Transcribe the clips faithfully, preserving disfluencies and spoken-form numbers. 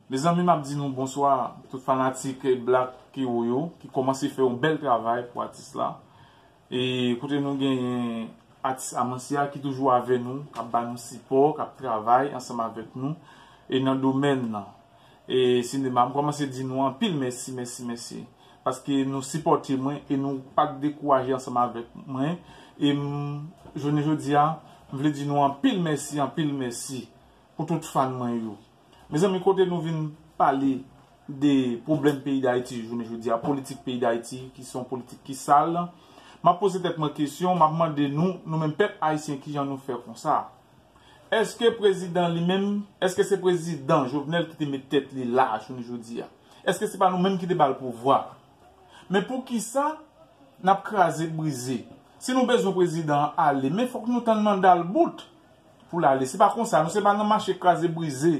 Mezanmi, m ap di nou bonswa, tout fanatik Black Hero yo, ki kòmanse fè yon bèl travay pou atis la. E kote nou genyen atis Amansya ki toujou avè nou, k ap ba nou sipò, k ap travay ansanm avèk nou, e nan domèn nan. E sinema, m kòmanse di nou anpil mèsi, mèsi, mèsi. Paske nou sipòte mwen e nou pa t dekouraje ansanm avèk mwen. E m, jounen jodi a, m vle di nou anpil mèsi, anpil mèsi pou tout fan mwen yo. Mezanmi, kote nou vin pale de pwoblèm peyi Dayiti jounen jodi a, politik peyi Dayiti, ki se yon politik ki sal, m ap poze tèt mwen kesyon, m ap mande nou, nou menm pèp ayisyen, kijan nou fè konsa? Èske prezidan li menm, èske se prezidan Jovenel ki te met tèt li la jounen jodi a? Èske se pa nou menm ki te ba l pouvwa? Men poukisa n ap kraze brize? Si nou bezwen prezidan an ale, men fòk nou tann manda l bout pou l ale. Se pa konsa, nou se pa nan mache kraze brize.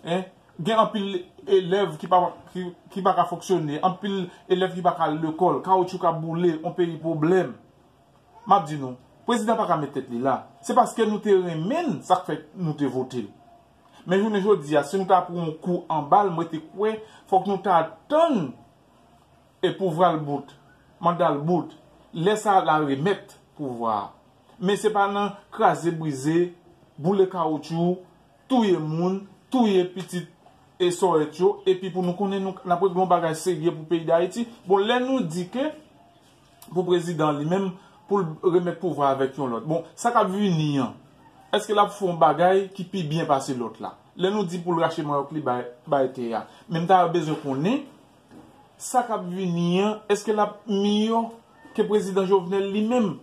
Hein? Gen anpil elèv ki pa, ki, ki pa ka fonksyone, anpil elèv ki pa ka al lekòl, kawotchou k ap boule, yon peyi pwoblèm. M ap di nou, prezidan pa ka met tèt li la. Se paske nou te renmen l, sa k fè nou te vote l. Men jounen jodi a, si nou ta pran yon kou anba l, mwen te kwè fòk nou ta tann e pouvwa l bout, manda l bout, lè sa l a remèt pouvwa a. Men se pa nan kraze brize, boule kawotchou, touye moun, touye pitit e sòrèt yo, epi pou nou konnen nou, n ap regle yon bagay serye pou peyi Dayiti. Bon, lè nou di ke pou prezidan li menm, pou l remèt pouvwa avèk yon lòt. Bon, sa k ap vini an, èske l ap fè yon bagay ki pi byen pase lòt la? Lè nou di pou l rache manyòk li bay, bay tè a, men m ta bezwen konnen, sa k ap vini an, èske l ap miyò ke prezidan Jovenel li menm?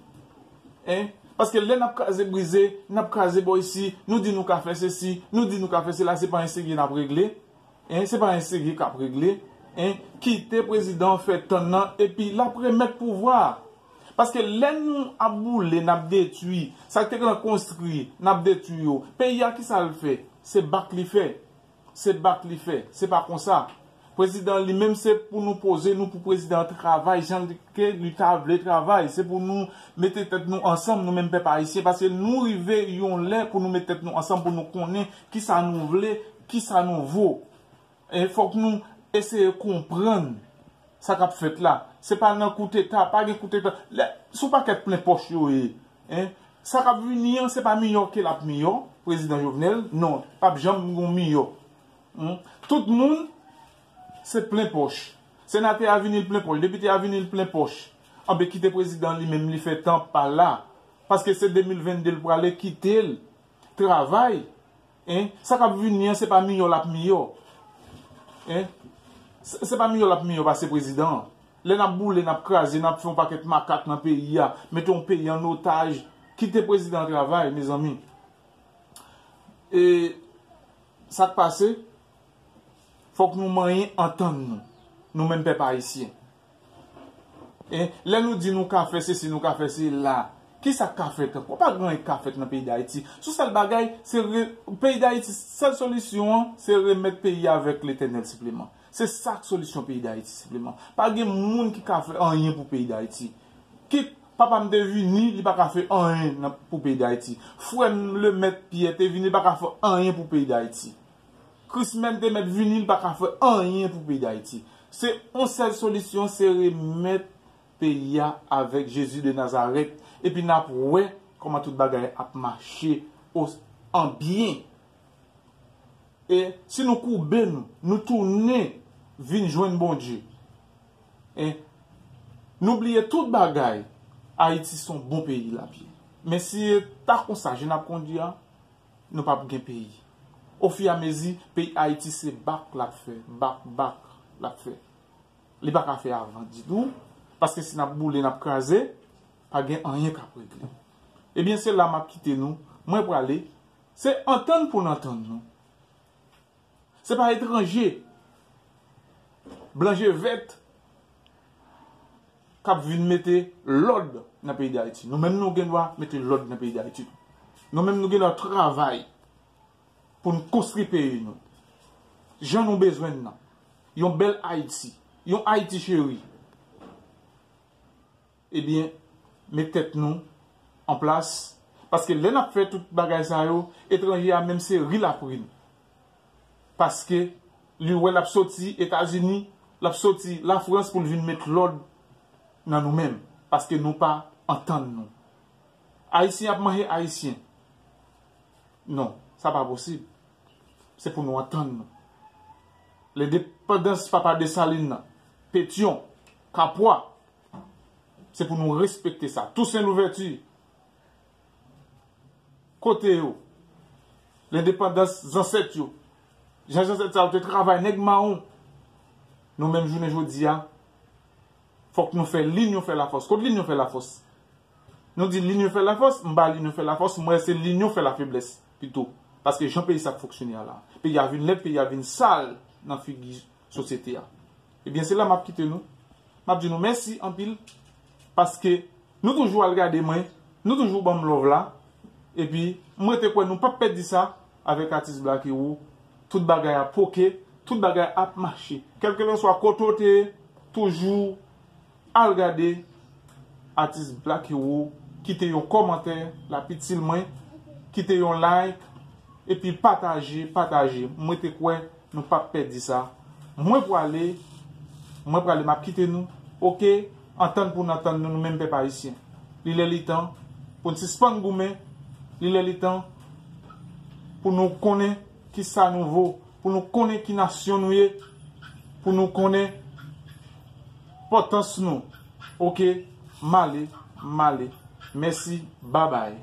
Hein? Paske lè n ap kraze brize, n ap kraze bò isi, nou di nou ka fè sesi, nou di nou ka fè sela, se pa yon serye n ap regle. Hein? Se pa yon serye k ap regle. Hein? Kite prezidan an fè tan nan, epi l ap remèt pouvwa a. Paske lè nou ap boule, n ap detwi, sa k te gentan konstwi, n ap detwi yo. Peyi a, kisa l fè? Se bak li fè. Se bak li fè. Se pa konsa. Prezidan li menm, se pou nou poze nou pou prezidan an travay jan li, ke li ta vle travay. Se pou nou mete tèt nou ansanm, nou menm pèp ayisyen, paske nou rive yon lè pou nou mete tèt nou ansanm, pou nou konnen kisa nou vle, kisa nou vo. E fòk nou eseye konprann sa k ap fèt la. Se pa nan kouteta, pa gen kouteta. Lè, se yon pakèt plen pòch yo ye. Hein? Sa k ap vini an, se pa miyò ke l ap miyò, prezidan Jovenel. Non, p ap janm gon miyò. Hmm? Tout moun, se plen pòch. Senatè a vini l plen pòch, depite a vini l plen pòch. Anben, kite prezidan li menm li fè tan pa l la. Paske se de mil vennde l prale, kite l travay. Hein? Sa k ap vini an, se pa miyò l ap miyò. Hein? Se, se pa miyò l ap miyò pase prezidan an. Lè n ap boule, n ap kraze, n ap fè yon pakèt makak nan peyi a, mete yon peyi an otaj, kite prezidan an travay, mezanmi. E sa k pase, fòk nou manyen antann nou, nou menm pèp ayisyen. E lè nou di nou ka fè sesi, nou ka fè sela, kisa k ka fèt ankò? Pa gen anyen k ka fèt nan peyi Dayiti. Sou sèl bagay, se re, peyi Dayiti, sèl solisyon an, se remèt peyi a avèk Letènèl senpleman. Se sa k solisyon peyi Dayiti senpleman. Pa gen moun ki ka fè anyen pou peyi Dayiti. Kit papa m te vini, li pa ka fè anyen nan, pou peyi Dayiti. Frè m Lemèt Pyè te vini, li pa ka fè anyen pou peyi Dayiti. Krismèn te mèt vini, li pa ka fè anyen pou peyi Dayiti. Se yon sèl solisyon, se remèt peyi a avèk Jezi de Nazarèt, epi n ap wè kòman tout bagay ap mache o, an byen. E si nou koube nou, nou tounen vin jwenn Bondye, e nou bliye tout bagay, Ayiti se yon bon peyi l ap ye. Men si e ta konsa, jan n ap kondui a, nou p ap gen peyi. Ofiramezi, peyi Ayiti se bak l ap fè, bak, bak l ap fè. Li pa ka fè avan ditou, paske si n ap boule, n ap kraze, pa gen anyen k ap regle. Ebyen, se la m ap kite nou. Mwen prale. Se antann pou n antann nou. Se pa etranje, blan je vèt, k ap vin mete lòd nan peyi Dayiti. Nou menm nou gen dwa mete lòd nan peyi Dayiti. Nou menm nou gen dwa travay pou n konstwi peyi nou jan nou bezwen l nan. Yon bèl Ayiti. Yon Ayiti cheri. Ebyen, met tèt nou an plas. Paske lè n ap fè tout bagay sa yo, etranje a menm se ri l ap ri n. Paske Li wè l ap soti Etazini, l ap soti Lafrans pou l vin met lòd nan nou menm, paske nou pa antann nou. Ayisyen ap manje Ayisyen. Non, sa pa posib. Se pou nou antann nou. Lendepandans papa Desalin nan, Petyon, Kapwa, se pou nou respekte sa. Tousen Louvèti, kote yo? Lendepandans zansèt yo. Jan zansèt sa yo te travay nèg mawon. Nou menm jounen jodi a, fòk nou fè linyon fè lafòs. Kot linyon fè lafòs? Nou di linyon fè lafòs, m pa linyon fè lafòs, mwen se linyon fè lafeblès pito. Paske jan peyi sa ap fonksyone a la, peyi a vin lèd, peyi a vin sal nan figi sosyete a. Ebyen, se la m ap kite nou. M ap di nou mèsi anpil, paske nou toujou al gade mwen, nou toujou ban m love la. Epi, m rete kwè nou p ap pèdi sa avèk atis Black Hero. Tout bagay ap oke, tout bagay ap mache. Kèlkeswa kote w te ye, toujou al gade atis Black Hero, kite yon kòmantè, l ap itil mwen, kite yon like, epi pataje, pataje. Mwen te kwè nou p ap pèdi sa. Mwen prale, mwen prale, m ap kite nou. Oke, antann pou n antann nou, nou menm pèp ayisyen. Li lè li tan pou n sispann goumen, li lè li tan pou nou konnen ki sa nou vo, pou nou konnen ki nasyon nou ye, pou nou konnen enpòtans nou. Oke, m ale, m ale. Mèsi, babay.